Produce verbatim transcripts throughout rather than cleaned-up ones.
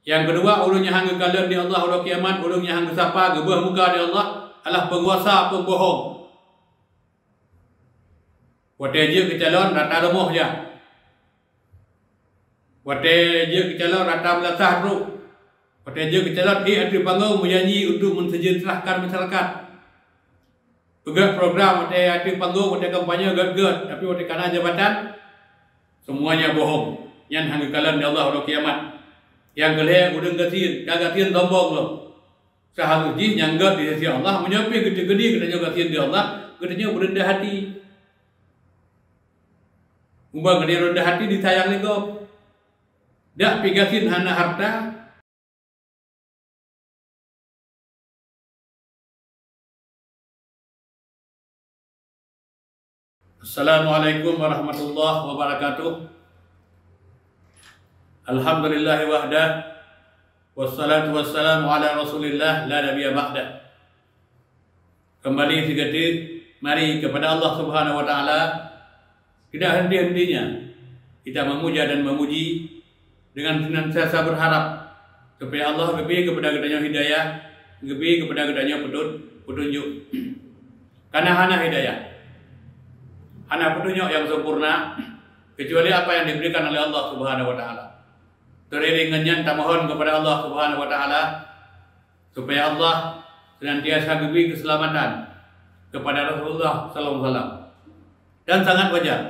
Nyang keudua, ureuëng nyang han geukalon di Allah uroe kiamat, ureuëng nyang han geusapa geubeuh muka di Allah, adalah peunguasa pembohong. Watée jeuet keucalon, rata rumoh jak. Watée jeuet keucalon, rata meulasah trok. Watée jeuet keucalon, ék ateueh panggong meujanji untuk menseujahteurahkan masyarakat. Peugét program watée ateueh panggong, watée kampanye gét-gét, tapi watée kana jabatan, semuanya bohong. Nyan han geukalon di Allah uroe kiamat. Nyang keulhée, ureuëng gasien, ka gasien sombong lom. Seuharôh jih nyang gét di sisi Allah, meunyoe pih geuteukeudiek geutanyoe gasien di Allah, geutanyoe beureundah hati. Uban geutanyoe reundah hati disayang lé gob. Dak pih gasien hana harta. Assalamualaikum warahmatullahi wabarakatuh. Alhamdulillahi wahdah. Wassalatu wassalamu ala Rasulillah la nabiyya ba'dah. Kembali sigoe teuk, mari kepada Allah Subhanahu wa Taala, tidak henti-hentinya kita memuja dan memuji dengan senantiasa berharap supaya Allah geubri kepada geutanyoe hidayah, geubri kepada geutanyoe petut-, petunjuk. Karena hana hidayah, hana petunjuk yang sempurna kecuali apa yang diberikan oleh Allah Subhanahu wa Taala. Seiring ngon nyan tamohon kepada Allah Subhanahu wa Taala supaya Allah senantiasa geubri keuseulamatan kepada Rasulullah sallallahu alaihi wasallam. Dan sangat wajar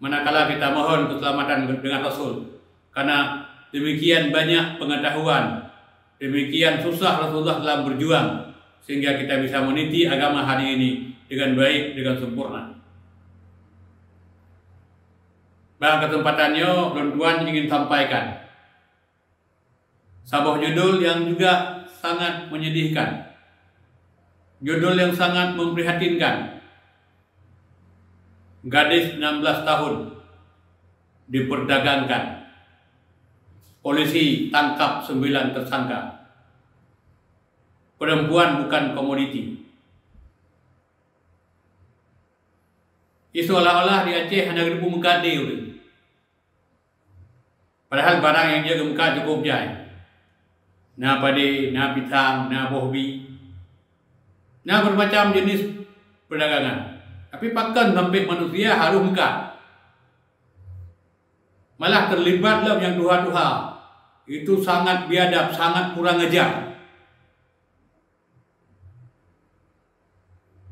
manakala kita mohon keuseulamatan dengan Rasul, karena demikian banyak pengetahuan, demikian susah Rasulullah dalam berjuang, sehingga kita bisa meniti agama hari ini dengan baik, dengan sempurna. Bak kesempatan nyoe, ulôn tuan ingin sampaikan saboh judul yang juga sangat menyedihkan, judul yang sangat memprihatinkan. Gadis enam belas tahun diperdagangkan. Polisi tangkap sembilan tersangka. Perempuan bukan komoditi. Seolah-olah di Aceh hana geuteupeue meukat lé ureuëng. Padahal barang nyang jeuet geumeukat cukup jai. Na padé, na pisang, na boh bi, na bermacam jenis perdagangan. Tapi pakon sampai manusia harus meukat? Malah terlibat lom nyang tuha-tuha. Itu sangat biadab, sangat kurang ajar.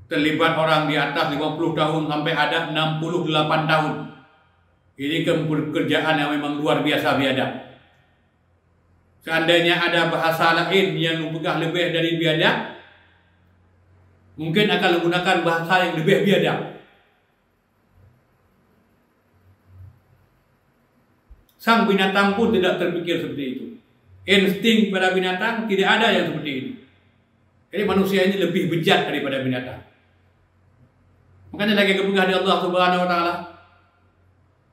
Terlibat orang di atas lima puluh tahun sampai ada enam puluh delapan tahun. Ini kan pekerjaan yang memang luar biasa biadab. Seandainya ada bahasa lain yang peugah lebih dari biadab, mungkin akan menggunakan bahasa yang lebih biadab. Sang binatang pun tidak terpikir seperti itu. Insting pada binatang tidak ada yang seperti ini. Jadi manusia ini lebih bejat daripada binatang. Makanya lagi geupeugah di Allah Subhanahu wa Taala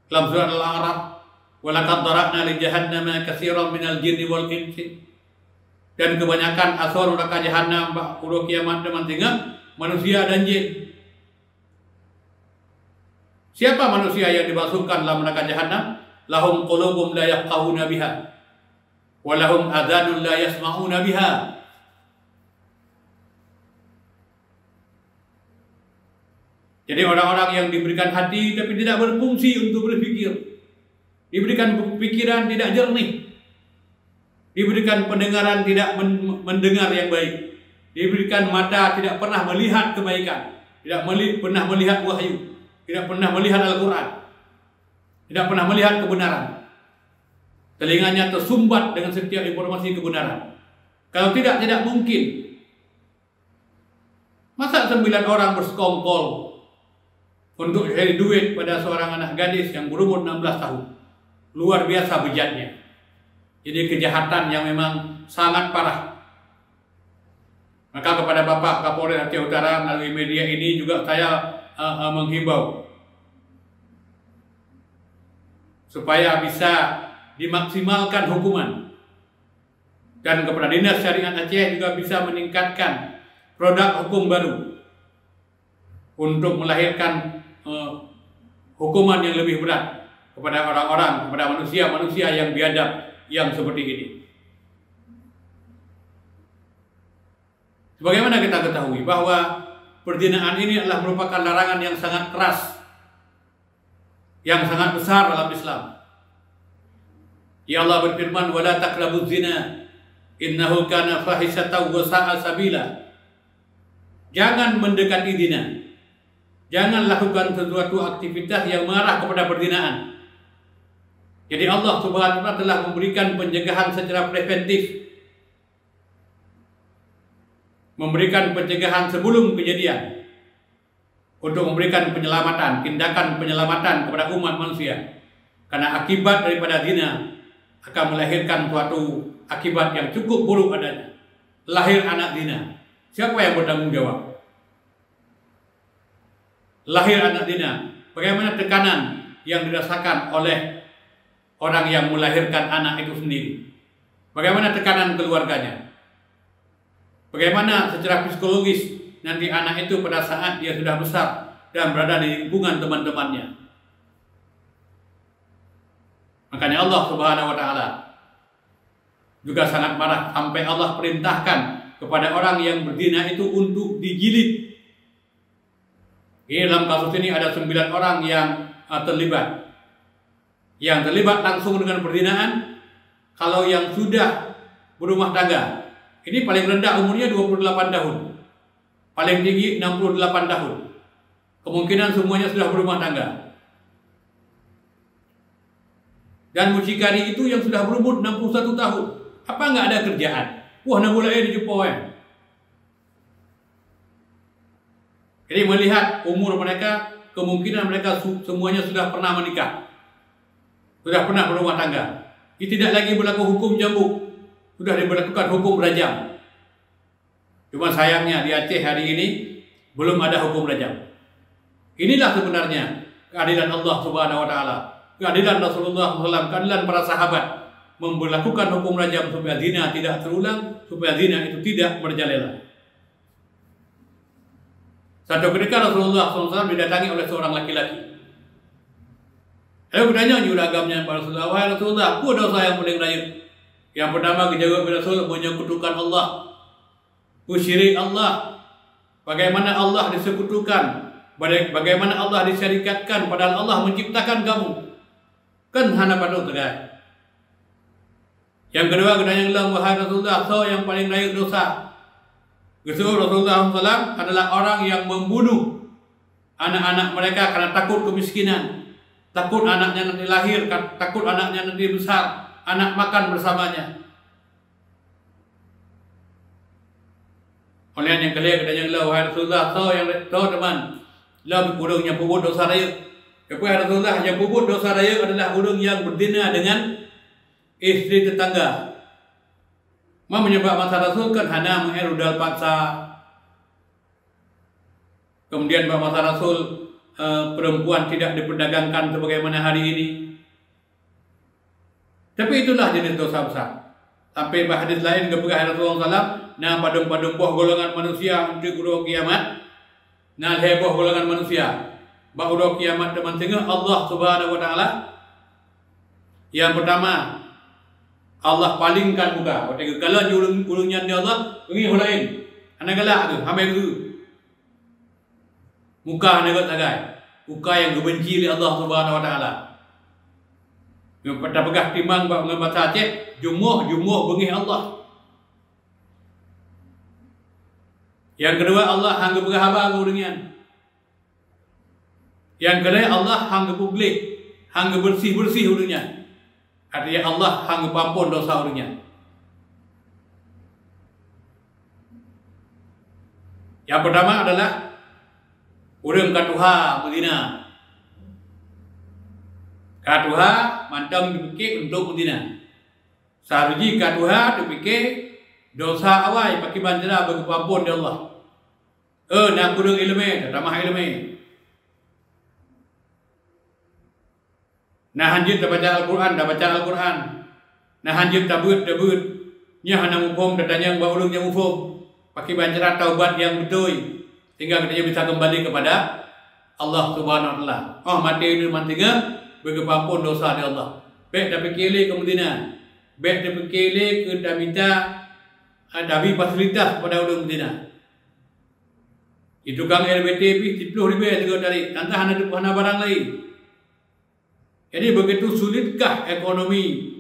dalam surat Al-A'raf, "Wa laqad dara'na li jahannama katsiran minal jinni wal insi." Dan kebanyakan asoe neraka jahanam bak uroe kiamat teuma singoh manusia dan jin. Siapa manusia yang dimasukkan dalam neraka jahanam? "Lahum qulubun la yafqahuna biha, wa lahum adhanun la yasma'una biha." Jadi orang-orang yang diberikan hati tapi tidak berfungsi untuk berpikir, diberikan pikiran tidak jernih, diberikan pendengaran tidak men-, mendengar yang baik, diberikan mata tidak pernah melihat kebaikan, tidak meli-, pernah melihat wahyu, tidak pernah melihat Al-Quran, tidak pernah melihat kebenaran. Telinganya tersumbat dengan setiap informasi kebenaran. Kalau tidak, tidak mungkin. Masa sembilan orang bersekongkol untuk cari duit pada seorang anak gadis yang berumur enam belas tahun? Luar biasa bejatnya. Jadi kejahatan yang memang sangat parah. Maka kepada Bapak Kapolres Aceh Utara melalui media ini juga saya, eh, eh, menghimbau supaya bisa dimaksimalkan hukuman. Dan kepada Dinas Syariat Aceh juga bisa meningkatkan produk hukum baru untuk melahirkan, eh, hukuman yang lebih berat kepada orang-orang, kepada manusia-manusia yang biadab yang seperti ini. Sebagaimana kita ketahui bahwa perzinaan ini adalah merupakan larangan yang sangat keras, yang sangat besar dalam Islam. Ya Allah berfirman, "Wala taqrabuz zina, innahu kana fahishatan wa sa'a sabila." Jangan mendekati zina. Jangan lakukan sesuatu aktivitas yang mengarah kepada perzinaan. Jadi Allah Subhanahu wa Taala telah memberikan pencegahan secara preventif, memberikan pencegahan sebelum kejadian, untuk memberikan penyelamatan, tindakan penyelamatan kepada umat manusia. Karena akibat daripada zina akan melahirkan suatu akibat yang cukup buruk adanya. Lahir anak zina. Siapa yang bertanggung jawab? Lahir anak zina. Bagaimana tekanan yang dirasakan oleh orang yang melahirkan anak itu sendiri? Bagaimana tekanan keluarganya? Bagaimana secara psikologis nanti anak itu pada saat dia sudah besar dan berada di lingkungan teman-temannya? Makanya Allah Subhanahu wa Taala juga sangat marah sampai Allah perintahkan kepada orang yang berzina itu untuk dijilid. Ini, dalam kasus ini ada sembilan orang yang, eh, terlibat. Yang terlibat langsung dengan perzinaan, kalau yang sudah berumah tangga, ini paling rendah umurnya dua puluh delapan tahun, paling tinggi enam puluh delapan tahun. Kemungkinan semuanya sudah berumah tangga. Dan mucikari itu yang sudah berumur enam puluh satu tahun, apa nggak ada kerjaan? Wah, na bulan eh dijupo eh. Jadi, melihat umur mereka, kemungkinan mereka su-, semuanya sudah pernah menikah, sudah pernah berumah tangga. Jadi, tidak lagi berlaku hukum cambuk, sudah diberlakukan hukum rajam. Cuma sayangnya, di Aceh hari ini belum ada hukum rajam. Inilah sebenarnya keadilan Allah Subhanahu wa Taala, keadilan Rasulullah sallallahu alaihi wasallam, keadilan para sahabat, memberlakukan hukum rajam supaya zina tidak terulang, supaya zina itu tidak merajalela. Satu ketika Rasulullah sallallahu alaihi wasallam didatangi oleh seorang laki-laki. Lalu geutanyong jih ureueng agam nyan bak Rasulullah, "Wahai Rasulullah, peue dosa nyang paleng rayeuk?" Nyang peutama geujaweueb lé Rasul, "Menyekutukan Allah, beusyirik Allah. Bagaimana Allah disekutukan, baga-, bagaimana Allah disyarikatkan, padahal Allah menciptakan kamu? Kan hana patut teugai." Nyang keudua geutanyong lom, "Wahai Rasulullah, soe nyang paleng rayeuk dosa?" Geujaweueb Rasulullah sallallahu alaihi wasallam, "Adalah orang yang membunuh anak-anak mereka karena takut kemiskinan, takut anaknya nanti lahir, ka-, takut anaknya nanti besar, anak makan bersamanya." Oleh nyang keu lhèe geutanyong lom, "Wahai Rasulullah, soe nyang, soe teuma lom ureueng nyang peubuet dosa rayeuk?" Geujaweueb Rasulullah, "Nyang peubuet dosa rayeuk adalah ureueng nyang beuzina dengan istri tetangga." Ma meunyoe bak masa Rasul kan hana meu'en rudal paksa. Kemudian bak masa Rasul, eh, perempuan tidak diperdagangkan sebagaimana hari ini. Tapi itulah jenis dosa besar. Sampai bak hadis laén geupeugah Rasulullah sallallahu alaihi wasallam, na padum-padum boh golongan manusia untuk uroe kiamat. Na lhèe boh golongan manusia. Bak uroe kiamat teuma singoh Allah Subhanahu wa Taala, nyang peutama, Allah palingkan muka. Watèe geukalon ureueng, ureueng nyan di Allah, beungèh ureueng laén. Hana galak tu, hamai geu. Muka hana gèt sagai. Muka nyang geubenci lé Allah Subhanahu wa Taala. Nyang tapeugah timang bak ngon basa Aceh, jumoh, jumoh beungèh Allah. Nyang keudua, Allah han geupeugah haba ngon ureueng nyan. Nyang keulhèe, Allah han geupeugleh, han geubeureuséh-beureuséh ureueng nyan. Artinya, Allah han geupeuampôn dosa ureueng nyan. Nyang peutama adalah ureueng ka tuha meuzina. Ka tuha mantong teupike untuk meuzina. Seuhareuji ka tuha teupike dosa awai pakriban cara beugeupampon lé Allah. Eh, na kureueng ileumèe, tatamah ileumèe. Na hanjeuet tabaca Al-Quran, tabaca Al-Quran. Na hanjeuet tabeuet, tabeuet. Nyoe hana muphom, tatanyong bak ureueng nyang muphom. Pakriban cara taubat nyang beutôi, sehingga geutanyoe bisa keumbali keupada Allah Subhanahu wa Taala. Oh, maté nyoe mantong beugeupampon dosa lé Allah. Bèk tapike lé keu meuzina. Bèk tapike lé keu tamita, ah, tabi fasilitas keupada ureueng meuzina. Di tukang R B T pih siplôh ribèe sigoe tarék, tantang hana teupeu hana barang laén. Jadi, begitu sulitkah ekonomi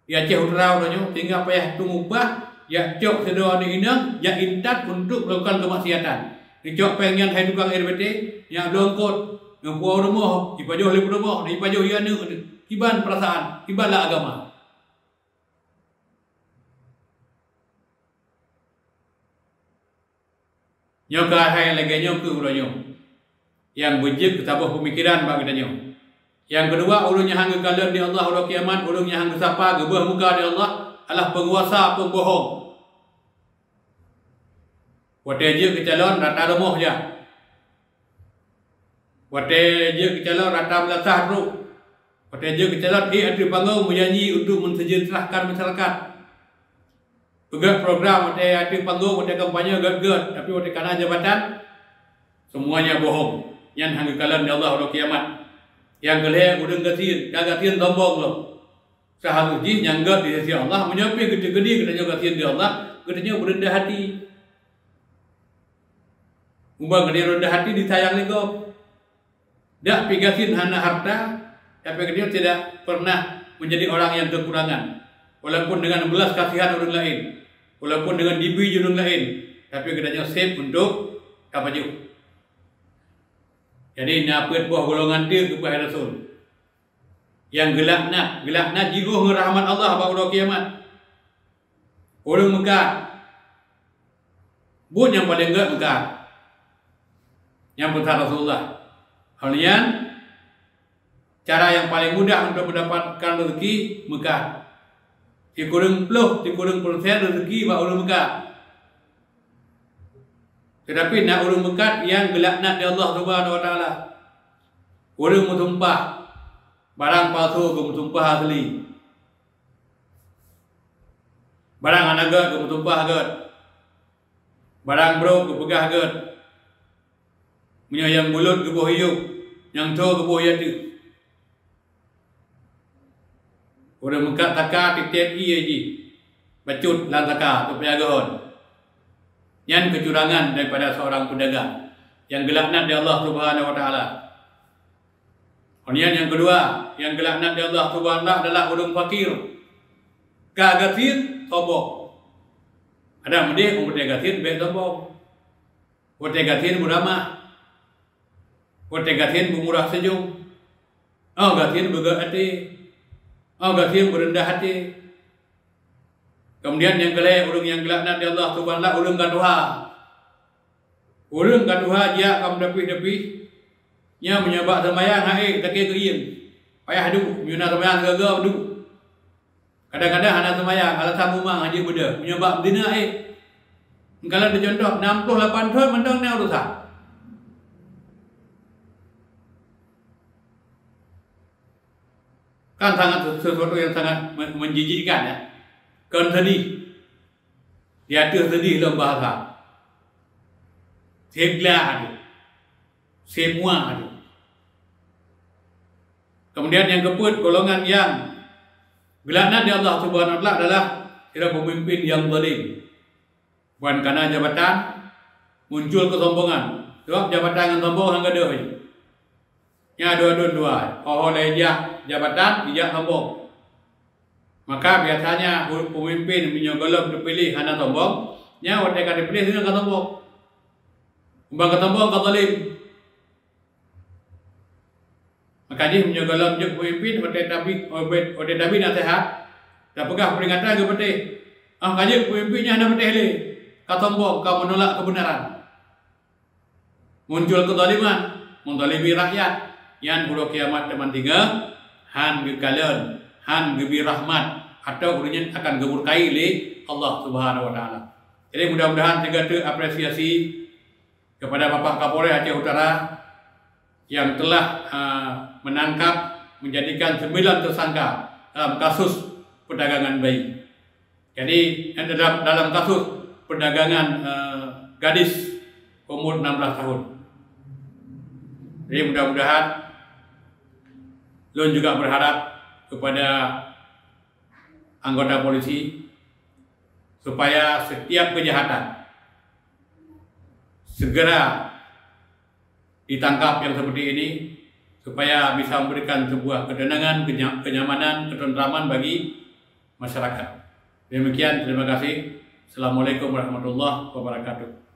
di Aceh Utara uroe nyoe, sehingga payah tueng upah, jak cok sidroe aneuk inong, jak intat untuk melakukan kemaksiatan. Neucok péng nyan hai tukang R B T, nyak bloe eungkôt, neupuwoe rumoh, jipajoh lé peurumoh, jipajoh lé aneuk, kiban peurasaan, kiban lam agama. Nyoe keuhai lagèe nyoe keuh uroe nyoe, nyang beujeuet keu saboh peumikiran bak geutanyoe. Nyang keudua, ureueng nyang han geukalon di Allah uroe kiamat, ureueng nyang han geusapa geubeuh muka di Allah, adalah peunguasa pembohong. Watèe jeuet keu calon, rata rumoh jak. Watèe jeuet keu calon, rata meulasah trok. Watèe jeuet keu calon, ék ateueh panggong meujanji untuk menseujahteurakan masyarakat. Peugèt program watèe ateueh panggong, watèe kampanye gèt-gèt, tapi watèe kana jabatan, semuanya bohong. Nyan han geukalon di Allah uroe kiamat. Nyang keulhèe, ureueng gasien, ka gasien sombong lom. Seuharôh jih nyang gèt di sisi Allah, meunyoe pih geuteukedi geutanyoe gasien di Allah, geutanyoe beureundah hati. Ubak geutanyoe reundah hati disayang lé gob. Dak pih gasien hana harta, tapi geutanyoe tidak pernah menjadi orang yang kekurangan. Walaupun dengan belas kasihan ureueng laén, walaupun dengan dibri ureueng laén, tapi geutanyoe sép untuk tapajoh. Jadi, na peuet boh golongan teuk geupeugah Rasul. Nyang geulaknat, geulaknat jiôh ngon rahmat Allah bak uroe kiamat. Ureueng meukat. Buet nyang paleng gèt meukat. Nyang peugah Rasulullah. Hal nyan, cara nyang paleng mudah untuk mendapatkan rezeki meukat. Sikureueng ploh, sikureueng persen rezeki bak ureueng meukat. Tetapi na ureueng meukat nyang geulaknat di Allah Subhanahu wa Taala. Ureueng meusumpah barang palsu geumeusumpah asli. Barang hana gèt geumeusumpah gèt. Barang brôk geupeugah gèt. Meunyoe nyang buleut geuboh iyup, nyang tho geuboh iyateuh. Ureueng meukat saka titep ié jih bacut lam saka supaya geuhon. Nyan keucurangan daripada seorang pedagang nyang geulaknat di Allah Subhanahu wa Taala. Kemudian nyang keudua, nyang geulaknat di Allah Subhanahu wa Taala adalah ureueng fakir. Ka gasien, sombong. Adak meudeh, watèe gasien bèk sombong. Watèe gasien beuramah. Watèe gasien beumurah senyum. Oh, gasien beugèt até. Oh, gasien beureundah até. Kemudian nyang keulhèe, ureueng nyang geulaknat di Allah Subhanahu wa Taala, ureueng ka tuha. Ureueng ka tuha jak ka meudapih-dapih, nyan meunyoe bak seumayang han ék, takée keuieng. Payah duek, meunyoe na seumayang sigoe-goe duek. Kadang-kadang hana seumayang, alasan mumang hana jeuet beudôh. Meunyoe bak meudina ék. Meukalon teucontoh, nam ploh lapan thon mantong na urosan. Kan sangat sesuatu yang sangat men-, menjijikkan, ya. Kon seudih. Di ateueh seudih lom bahasa. Seb glah tu. Seb mua tu. Kemudian nyang keupeuet, golongan nyang geulaknat di Allah Subhanahu wa Taala adalah sidroe peumimpin nyang zalim. Ban kana jabatan, muncul keusombongan. Sabab jabatan ngon sombong han gadôh. Nyan dua-dua dua. Óh lheueh jak jabatan, jijak sombong. Maka biasanya peumimpin meunyoe gohlom teupiléh hana sombong, nyan watèe ka teupiléh sidroe ka sombong. Ban ka sombong ka zalim. Maka jih meunyoe gohlom jeuet peumimpin, watèe tabi, watèe tabi naseuhat, tapeugah peuringatan geupatéh. Ah, ka jeuet peumimpin nyan hana patéh lé, ka sombong, ka meunolak keubeunaran. Muncul keuzaliman, meuzalimi rakyat, nyan uroe kiamat teuma tinggai, han geukalon, han geubri rahmat, atau ureueng nyan akan geumurkai lé Allah Subhanahu wa Taala. Jadi, mudah-mudahan teuga teuapresiasi kepada Bapak Kapolres Aceh Utara yang telah, ah, menangkap, menjadikan sembilan tersangka dalam kasus perdagangan bayi. Jadi, dalam, dalam kasus perdagangan, eh, gadis umur enam belas tahun. Jadi, mudah-mudahan lôn juga berharap kepada anggota polisi supaya setiap kejahatan, segera ditangkap yang seperti ini, supaya bisa memberikan sebuah ketenangan, kenya-, kenyamanan, ketentraman bagi masyarakat. Demikian, terima kasih. Assalamualaikum warahmatullahi wabarakatuh.